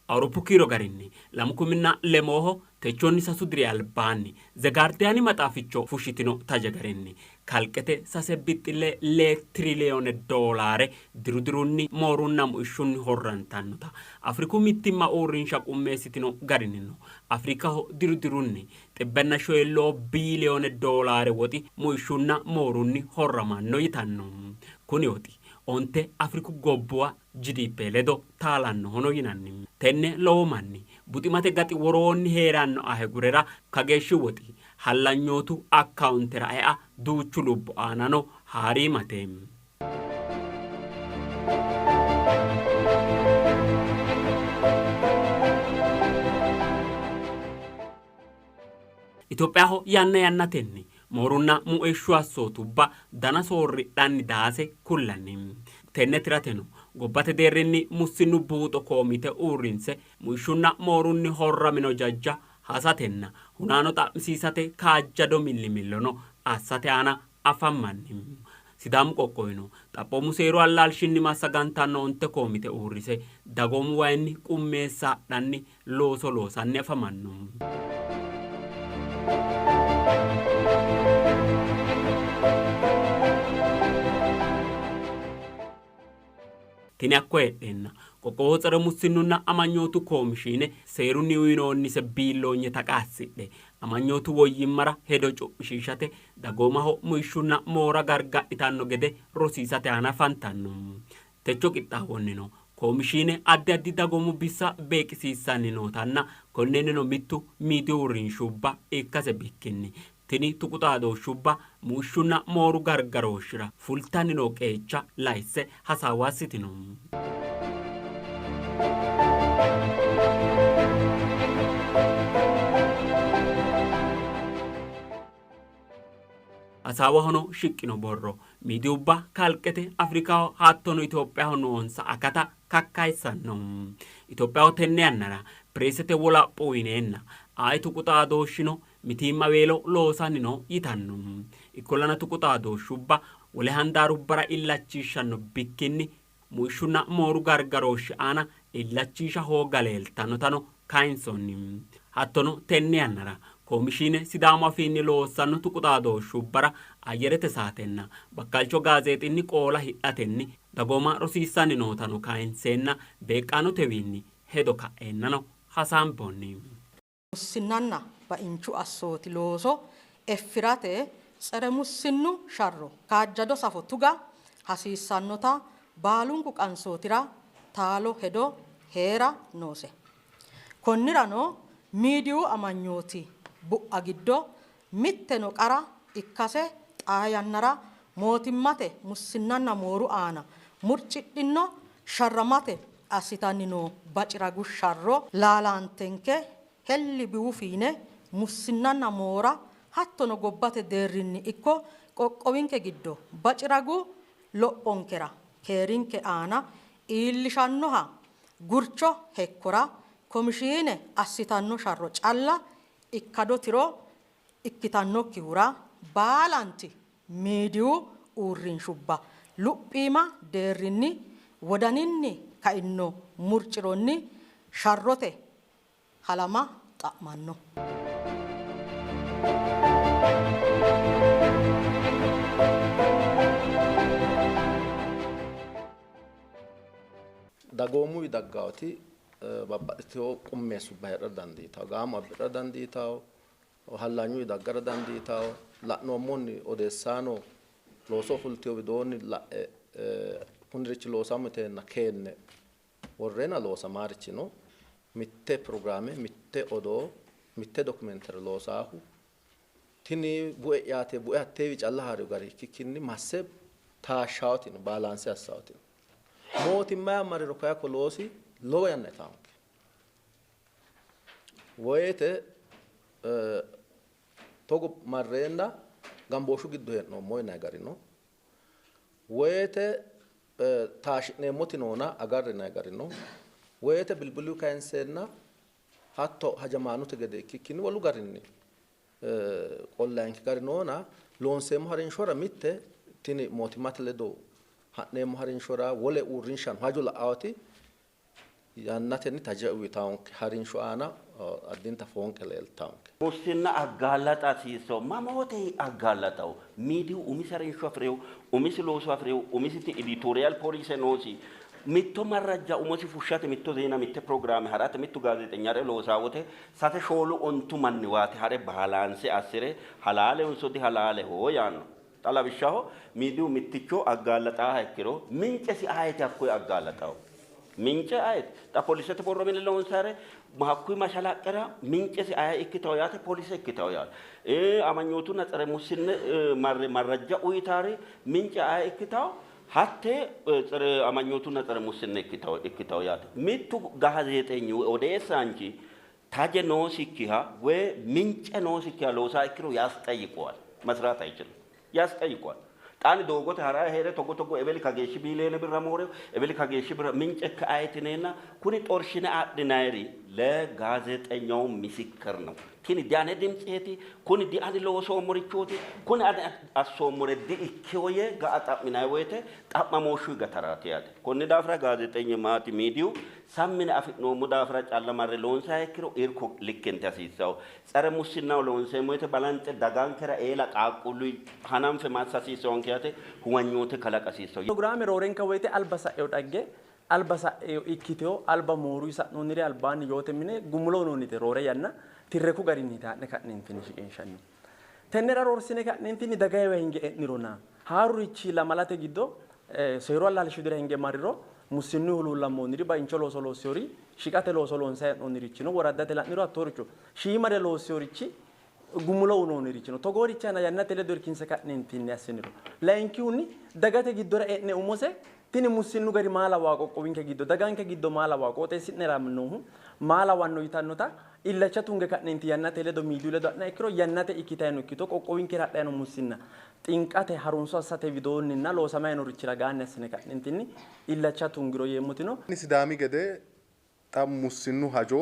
Awuroppu kiiro garinni 2003 techonni 3 diri albaanni Ze Gaardiyaani maxaaficho fushshitino taje garinni kalqete 3.2 tiriliyoone doolaare diru dirunni moorunna muishshunni horrantannota Afriku mittimma uurrinsha qummeessitino garinnino Afrikaho diru dirunni 150 biiliyoone doolaare woxi muishshunna moorunni horramanno yitanno. Kuni woxi onte Afriku gobbuwa GDP ledo taalannohono yinanni. Tenne lowo manni buximate gaxi woroonni hee'ranno ahigurera kageeshshi woxi hallanyootu akkawuntera ea duuchu lubbo aanano haariimate. Itophiyaho yanna yannatenni moorunna muishshu assootubba dana soorridhanni daase kullanni. Tenne tirateno gobbate deerrinni mussinnu buuxo koomite uurrinse muishshunna moorunni horramino jajja hasatenna hunaano xa'misiisate kaajjado millimillono assate aana afammanni. Sidaamu qoqqowino xaphoomu seeru allaalshinni massagantanno onte koomite uurrise dagoomu wayinni qummeessa adhanni looso loosanni afamanno. Tini hakko heedheenna qoqqowo tsere mussinnunna amanyootu koomishiine seerunni uyinoonnise biilloonye taqa assidhe amanyootu woyyimmara hedo cu'mishiishate dagoomaho muishshunna moora gargadhitanno gede rosiisate aana afantanno. Techo qixxaawonnino koomishiine addi addi dagoomu bissa beeqisiissanni nootanna konnennino mittu miidiyu uurrinshubba ikkase bikkinni tini tuqu xaadooshshubba muishshunna mooru gargarooshshira fultanni noo qeecha laisse hasaawa assitino. Hasaawahono shiqqino borro miidiyubba kalqete Afrikaho hattono Itophiyaho noonsa akata kakkayissanno. Itophiyaho tenne yannara pireesete wolapho uyineenna aye tuqu xaadooshshino mitiimmaweelo loosanni no yitanno. Ikkollana tuqu xaadooshshubba wole handaarubbara illachiishshanno bikkinni muishshunna mooru gargarooshshi aana illachiisha hooga leeltannotano kayinsoonni. Hattono tenne yannara koomishiine Sidaamu afiinni loossanno tuqu xaadooshshubbara ayyerete saatenna Bakkalcho gaazeexinni qoola hidhatenni dagooma rosiissanni nootano kayinseenna beeqqaanotewiinni hedo ka'eennano hasaamboonni. Mussinnanna bainchu assooti looso effirate tsere mussinnu sharro kaajjado safo tuga hasiissannota baalunku qansootira taalo hedo hee'ra noose. Konnirano miidiyu amanyooti bu'a giddo mitteno qara ikkase xaa yannara mootimmate mussinnanna mooru aana murcidhino sharramate assitanni noo baciragu sharro laalaantenke helli biwu fiine mussinnanna moora hattono gobbate deerrinni ikko qoqqowinke giddo baciragu lophonkera keerinke aana iillishannoha gurcho hekkora komishiine assitanno sharro calla ikkado tiro ikkitannokkihura baalanti miidiyu uurrinshubba luphiima deerrinni wodaninni kainno murcironni sharrote halama xa'manno. Dagoomuwi daggaati babbaxxitewo qummeessubba hee'ra dandiitawo, gaamo abbi'ra dandiitawo, hallanyuwi daggara dandiitawo. La'noommonni odeessaano looso fultewo widoonni la'e kunirichi loosammo yiteenna keenne worreena loosamaarichi no. Mitte pirogiraame, mitte odoo, mitte dokumentere loosaahu tini bue'yaate bue hatteewi calla haariyo gari ikkikkinni masse taashshaawoti no, baalaanse assaawoti no. Mootimma mariro kaya ko loosi lowo yanna itaanke woyte togo marreenna gambooshshu giddo hee'noommo yinanni gari no. Woyte taashi'neemmoti noona agarre yinanni gari no. Woyte bilbilu kayinseenna hatto hajamaanote gede ikkikkinni wolu garinni qollayinke gari noona loonseemmo harinshora mitte tini mootimmate ledo ha'neemmo harinshora wole uurrinshano hajo la'aati. Yannatenni taje uyitaanke harinsho aana addinta foonqe leeltaanke. ሙስና አጋለጣ ሲሰው ማሞቴ አጋለጣው ሚዲው ኡሚስ harinsho afrew umis looso afrew umisiti editorial policy noosi mitto marrajja umosi fushshate mitto zeena mitte programme harate mittu gaazexenyare loosaa wote sate shoolu ontu manniwaati hare baalaanse assire halaalehonso dihalaaleho yaanno. Xa lawishshaho miidiyu mitticho aggaalaxaaha ikkiro mincesi ayeti hakkoye aggaalaxaahu mince ayeti xa polisete borro mine loonsare hakkuyi mashalaqqera mincesi aye ikkitawo yaate polise ikkitawo yaate amanyootunna tsere mussinne marrajja uyitaari mince aye ikkitawo hatte tsere amanyootunna tsere mussinne ikkitawo yaate. Mittu gaazeexenyi odeessaanchi taje noosikkiha woy mince noosikkiha loosaa ikkiro ያስጠይቀዋል፣ መስራት አይችልም፣ ያስጠይቀዋል። ጣን doogote hara heere togo togo ebeli kageeshshi biiliyoone birra moorew ebeli kageeshshi birra mince ከአይትኔና ኩኒ ጦርሽነ አድናይሪ ለጋዜጠኛው ምስክር ነው። tini diane dimtseeti kuni diani loosoommorichooti kuni ani assoommore di''ikkewo yee ga'a xa'minayi woyite xa'mamooshshu gataraati yaate. Konni daafira gaazeexenyi maati miidiyu sammine afi'noommo daafira calla marre loonsayiha ikkiro irko likkente hasiissawo. Tsere mussinnaho loonseemmo woyite balanxe dagankera eela qaaqquullu hananfe massa hasiissawonke yaate huwanyoote kalaqa hasiissawo. Pirogiraame roorenka woyite alba sa'eyo dhagge alba sa'eyo ikkiteyo alba mooru sa'noonnire albaanni yoote mine gumulo noonnite roore yanna tirreku garinni taa'ne ka'neentinni shiqinshanni. Tennera roorsine ka'neentinni dagayiwa hinge e'nirona haarurichi lamalate giddo seeru allaalshu dira hinge marriro mussinnu huluullammoonniri baincho looso loossiyori shiqate looso loonsayi hee'noonnirichi no woraddate la'niro hattooricho shiimare loossiyorichi gumulo unoonnirichi no togoorichi aana yannate ledo irkinse ka'neentinni assiniro. Layinkihunni dagate giddora e'ne umose tini mussinnu gari maa lawaa qoqqowinke giddo daganke giddo maa lawaa qooxeessi'nera noohu maa lawanno yitannota illacha tunge ka'neenti yannate ledo miidiyu ledo adhina ikkiro yannate ikkitayi no ikkito qoqqowinkera hadhayi no mussinna xinqate harunso assate widoonninna loosamayi noorichira gaanni assine ka'neentinni illacha tungiro yeemmoti no. Sidaami gede xa mussinnu hajo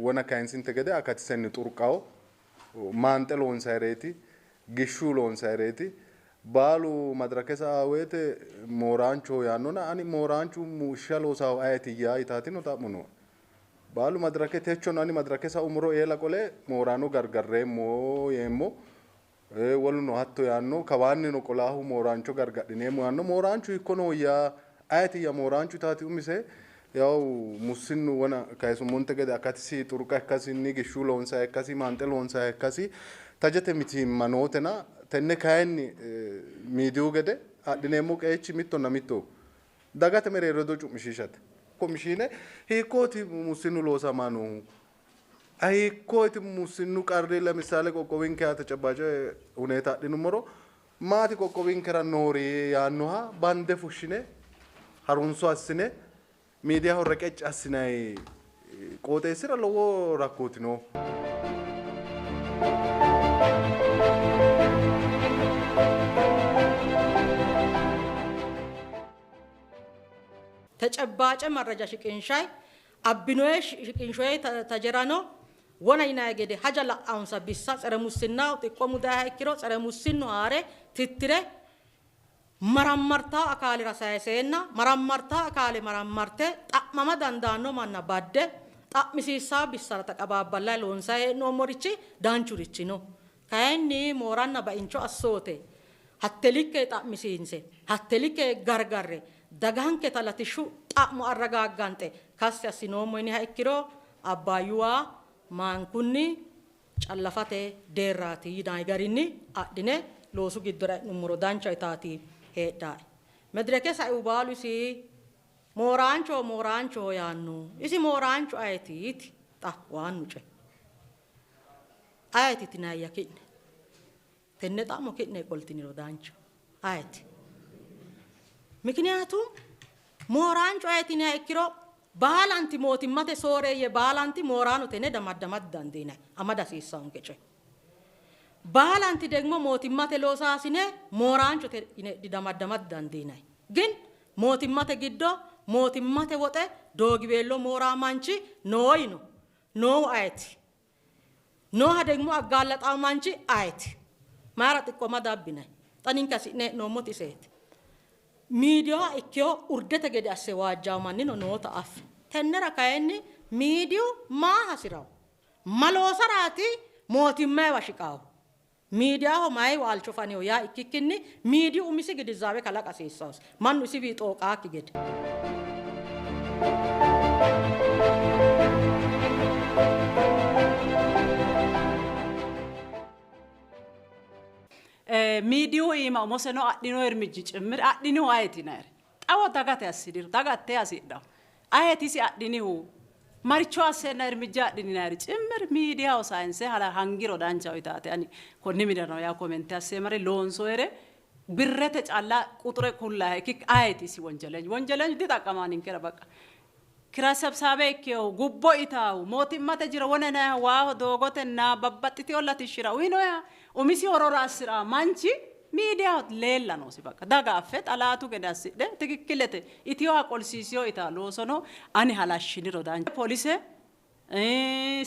wona kayinsinte gede akatisenni xurqawo maanxe loonsayireeti gishshu loonsayireeti baalu madarake sa'a woyte mooraanchoho yaannona ani mooraanchu mushsha loosahu ayetiyya yitaatino xa'mo nooe. Baalu madarake techono ani madarake sa'ummoro eela qole mooraano gargarreemmo yeemmo, woluno hatto yaanno, kawaannino qolaahu mooraancho gargadhineemmo yaanno. Mooraanchu hiikko nooyya ayetiyya mooraanchu yitaati umise yaw mussinnu wona kayisummonte gede akatisi xurqa ikkasinni gishshu loonsayi ikkasi maanxe loonsayi ikkasi tajete mitiimma nootena tenne kayinni miidiyu gede adhineemmo qeechi mittonna mittoho dagate mereero hedo cu'mishiishate. Komishiine hiikkooti mussinnu loosamaa noohu hiikkooti mussinnu qarri ለምሳሌ qoqqowinke ተጨባጭ ሁኔታ adhinummoro maati qoqqowinkera noori yaannoha bande fushshine harunso assine miidiyaho reqecci assinayi qooxeessira lowo rakkooti no. ተጨባጭ መረጃ shiqinshay abbinoye shiqinshoye tajerano wona yinayi gede haja la'ansa bissa tsere mussinnaho xiqqomu dayiha ikkiro tsere mussinnu haare tittire marammartaa akaalira sayiseenna marammartaa akaale marammarte xa'mama dandaanno manna badde xa'misiissaa bissara taqabaabballayi loonsayi hee'noommorichi danchurichi no. Kayinni mooranna baincho assoote hatte likke xa'misiinse hatte likke gargarre daganketa latishshu xa'mo arragaagganxe kassi assinoommo yiniha ikkiro Abbaayyu waa maankunni callafate deerraati yinayi garinni adhine loosu giddora e'nummoro dancha yitaati heedhaae. Medireke saiu baalu isi mooraanchoho mooraanchoho yaanno. Isi mooraancho ayetiiti xa waannu coyi. Ayeti tinaayya ki'ne? Tenne xa'mo ki'ne qoltiniro dancha. Ayeti? ምክንያቱም mooraancho ayeti yiniha ikkiro baalanti mootimmate sooreeyye baalanti mooraano tenne damaddama didandiinanni amada hasiissaanke coyi. Baalanti ደግሞ mootimmate loosaasine mooraanchote yine didamaddama didandiinanni. ግን mootimmate giddo mootimmate woxe doogiweello mooraa manchi noo yino. Noohu ayeti? Nooha ደግሞ aggaalaxaawu manchi ayeti? Mayira xiqqoma dabbinayi? Xa ninke hasi'ne hee'noommoti iseeti. Miidiyaa ikkeyo urdete gede asse waajjawo mannino noota affe. Tennera kayinni miidiyu maa hasirawo ma loosaraati mootimmayiwa shiqaawo miidiyaho mayi waalcho faneho yaa ikkikkinni miidiyu umisi gidizaawe kalaqa hasiissawosi mannu isiwii xooqaakki gede. Miidiyu iima umoseno adhino irmiji cimmir adhinihu ayeeti yinayire xawo dagate assiniro dagatte hasidhawo ayeeti isi adhinihu maricho asseenna irmija adhininayiri cimmir miidiyaho sayinse hala hangiro danchaho yitaate ani konni minirano yaa komente asseemare loonsoyere birrete calla quxure kullaha ikkikki ayeeti isi wonjalenyu wonjalenyu dixaqqamaa ninkera baqa kira sebsabe ikkehu gubbo itaahu mootimmate jiro wonenaaha waaho doogotenna babbaxxiteyo latishshira uyinoyaha umisi horora assira manchi miidiyaho leella noosi baqa daga affe xalaatu gede assidhe tikikkilete itiyoha qolsiisiyo itaa loosono ani halashshiniro dancha polise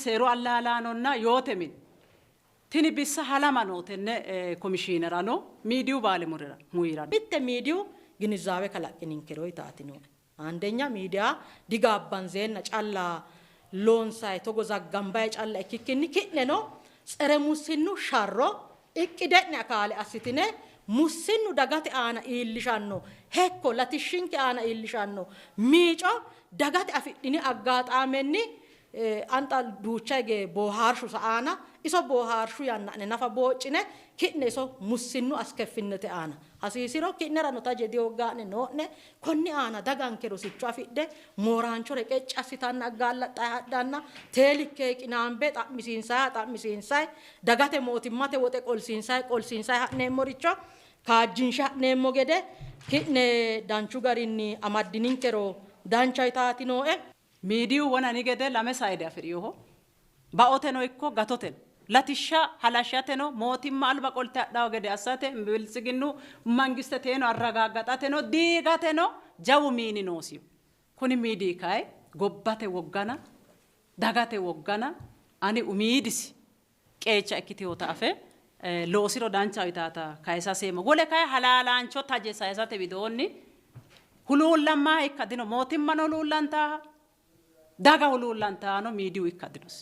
seeru allaalaanonna yoote mini tini bissa halama noo tenne komishiinerano miidiyu baali murira muyira mitte miidiyu ginizaawe kalaqqininkero yitaati nooe. አንደኛ ሚዲያ ዲጋባን ዜና ጫላ ሎንሳይ ቶጎ ዘጋምባይ ጫላ ikkikkinni ki'neno tsere mussinnu sharro iqqide'ne akaale assitine mussinnu dagate aana iillishanno hekko latishshinke aana iillishanno miico dagate afidhini aggaxaamenni anxa duucha hige boohaarshu sa'aana iso boohaarshu yanna'ne nafa booccine ki'ne iso mussinnu askeffinnete aana hasiisiro ki'nerano taje dihogga'ne noo'ne konni aana daganke rosicho afidhe mooraancho reqecci assitanna aggallaxxayi hadhanna teelikke qinaambe xa'misiinsayi xa'misiinsayi dagate mootimmate woxe qolsiinsayi qolsiinsayi ha'neemmoricho kaajjinshe ha'neemmo gede ki'ne danchu garinni amaddininkero dancha yitaati nooe. Miidiyu wonani gede lame sayide afiriyoho baoteno ikko gatoteno latishsha halashshateno mootimma alba qolte hadhawo gede assate biltsiginnu mangisteteeno arragaaggaxateno diigateno jawu miini noosiyo kuni miidii kayi gobbate woggana dagate woggana ani umiidisi qeecha ikkitewota afe loosiro danchaho yitaata kayisaseemmo wole kayi halaalaancho taje sayisate widoonni huluullammaa ikka dino mootimmano huluullantaaha daga huluullantaano miidiyu ikka dinosi.